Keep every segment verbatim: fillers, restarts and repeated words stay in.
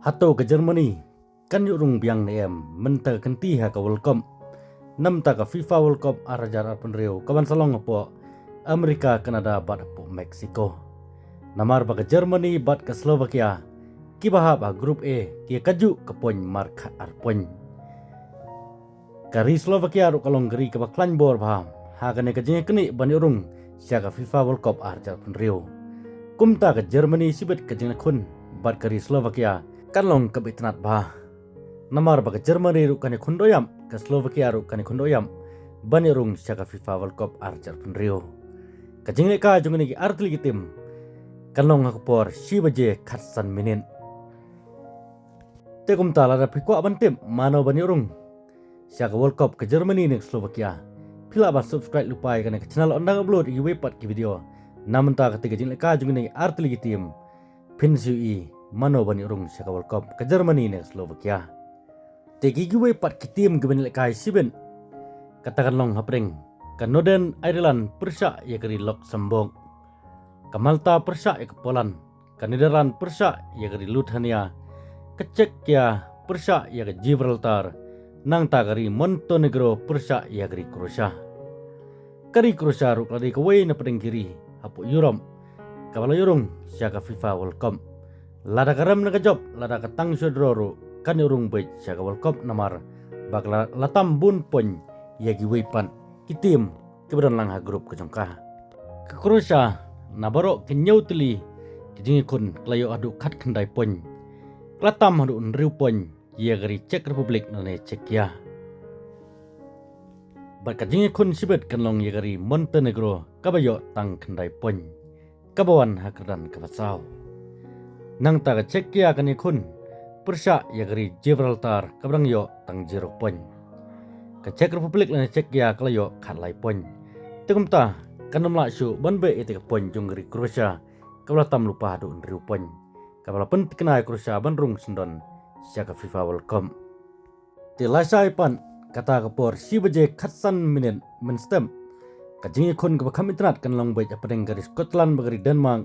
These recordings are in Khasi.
Hato ka Germany kan ïoh rung biang ne em mynta ka kynti ha ka World Cup? Namta ka FIFA World Cup ar hajar arphew hynriew ka ban sa long hapoh America, Canada bad hapoh Mexico. Namar ba ka Germany bad ka Slovakia kiba hap ha Group A ki ïa kajuh ka point markhadar point. Ka ri Slovakia ruh ka long ka ri kaba khlaiñ bor bha ha kane ka jingïaknieh ban ïoh rung sha ka FIFA World Cup ar hajar arphew hynriew. Kumta ka Germany shibit ka jingïakhun bad ka ri Slovakia kan long kaba itynnad bha. Namar ba ka Germany ruh kan ïakhun dohïap, ka Slovakia ruh kan ïakhun dohïap ban ïoh rung sha ka FIFA World Cup ar hajar arphew hynriew. Ka jinglehkai jong kine ki artylli ki team kan long ha ka por shi baje khatsan minit. Te kumta lada phi kwah ban tip mano ban ïoh rung sha ka World Cup ka Germany ne ka Slovakia, phi lah ban subscribe lypa ïa kane ka channel, yn dang upload ïa kiwei pat ki video. Na mynta kata ka jinglehkai jong kine ki artylli ki team phin sa ïohi mano ban ïoh rung sha ka World Cup ka Germany ne ka Slovakia. Te ki kiwei pat ki team kiban lehkai shibit, kata kan long hapdeng ka Northern Ireland pyrshah ïa ka ri Luxembourg, ka Malta pyrshah ïa ka Poland, ka Netherlands pyrshah ïa ka ri Lithuania, ka Czechia pyrshah ïa ka Gibraltar, nangta ka ri Montenegro pyrshah ïa ka ri Croatia. Ka ri Croatia ruh ka la dei kawei na pdeng ki ri hapoh Europe kaba la ïoh rung sha ka FIFA World Cup. Lada ka rem ne ka jop, lada ka tang shu draw ruh kan ïoh rung beit sha ka World Cup namar ba ka la, la tam bun point ïa kiwei pat ki team kiba don lang ha group ka jong ka. Ka Croatia na baroh ki hynñiew tylli ki jingïakhun ka la ïoh haduh khatkhyndai point. Ka la tam haduh hynriew point ïa ka ri Czech Republic lane Czechia. Bad ka jingïakhun shibit kan long ïa ka ri Montenegro kaba ïoh tang khyndai point, kaba wan ha kyrdan kaba saw. Nangta ka Czechia kan ïakhun pyrshah ïa ka ri Gibraltar kaba dang ïoh tang zero point. Ka Czech Republic lane Czechia ka la ïoh khatlai point. Te kumta kan ym lah shuh ban beh ïa ka point jong ka ri Croatia kaba la tam lypa haduh hynriew point, kaba la pynthikna ïa Croatia ban rung syndon sha ka FIFA World Cup. Te lashai pat kata ka por shi baje khatsan minit mynstep, ka jingïakhun kaba kham itynnad kan long beit hapdeng ka ri Scotland bad ka ri Denmark,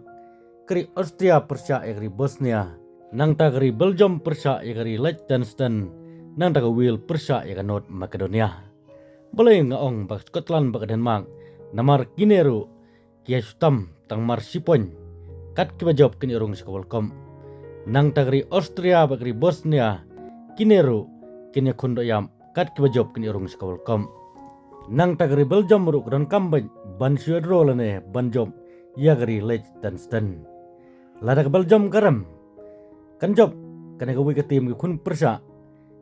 ka ri Austria pyrshah ïa ka ri Bosnia, nangta ka ri Belgium pyrshah ïa ka ri Liechtenstein, nangta ka Wales pyrshah ïa ka North Macedonia. Balei nga ong ba ka Scotland bad ka Denmark? Namar kine ruh ki ïa shu tam tang mar shi point, kat kiba jop kin ïoh rung sha ka World Cup. Nangta ka ri Austria bad ka ri Bosnia, kine ruh kin ïakhun dohïap kat kiba jop kin ïoh rung sha ka World Cup. Nangta ka ri Belgium ruh ka donkam beit ban shu ïa draw lane ban jop ïa ka ri Liechtenstein. Lada ka Belgium ka rem, kan jop kane kawei ka team ki khun pyrshah,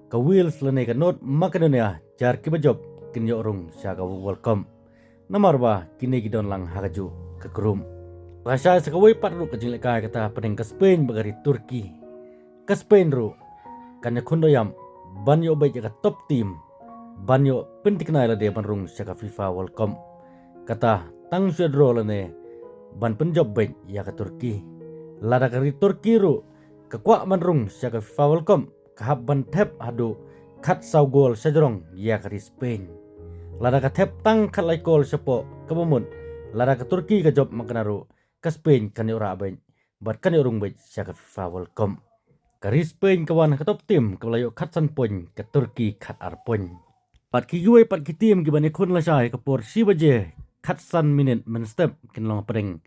ka Wales lane ka North Macedonia, jar kiba jop kin ïoh rung sha ka World Cup. Namar ba kine ki don lang ha kajuh ka group. Lashai sa kawei pat ruh ka jinglehkai kata hapdeng ka Spain bad ka ri Turkey. Ka Spain ruh kan ïakhun dohïap ban ïoh beit ïa ka top team ban ïoh pynthikna ïa lade ban rung sha ka FIFA World Cup. Kata tang shu ïa draw lane ban pynjop beit ïa ka Turkey. Lada ka ri Turkey ruh ka kwah ban rung sha ka FIFA World Cup, ka hap ban thep haduh khatsaw gol shajrong ïa ka ri Spain. Lada ka thep tang khatlai gol shapoh kaba mut, lada ka Turkey ka jop makna ruh, ka Spain kan ïoh rah beit bad kan ïoh rung beit sha ka FIFA World Cup. Ka ri Spain ka wan ha ka top team kaba la ïoh khatsan point, ka Turkey khatar point. Bad ki kiwei pat ki team kiban ïakhun lashai ha ka por shi baje khatsan minit mynstep kin long hapdeng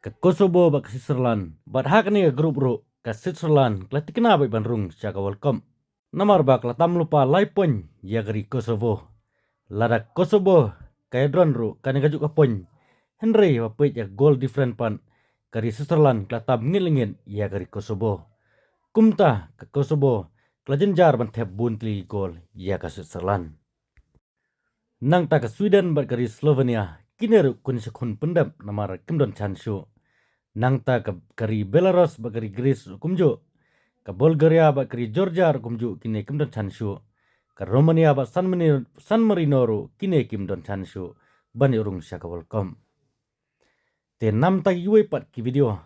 ka Kosovo bad ka Switzerland. Bad ha kane ka group ruh ka Switzerland ka la thikna beit ban rung sha ka World Cup. Namar ba ka la tam lypa lai point ïa ka ri Kosovo. Lada Kosovo ka ïadon ruh kane kajuh ka point, hynrei ba peit ïa ka goal difference pat, ka ri Switzerland ka la tam ngit lyngnget ïa ka ri Kosovo. Kumta ka Kosovo ka la jynjar ban thep bun tylli ki gol ïa ka Switzerland. Nangta ka Sweden bad ka ri Slovenia, kine ruh kin sa khun pyndep namar kim don chance shuh. Nangta ka, ka ri Belarus bad ka ri Greece ruh kumjuh. Ka Bulgaria bad ka ri Georgia ruh kumjuh, kine kim don chance shuh. Ka Romania bad San Mani-, San Marino ruh kine kim don chance shuh ban ïoh rung sha ka World Cup. Te namta kiwei pat ki video,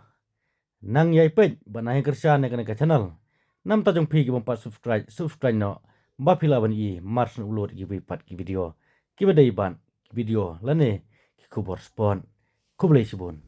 nang ïai peit bad nang ïai kyrshan ïa kane ka channel. Namta jong phi kibym pat subscribe, subscribe noh, ba phi lah ban ïohi mar shu upload kiwei pat ki video kiba dei bad ki video lane ki khubor sport. Khublei shibun.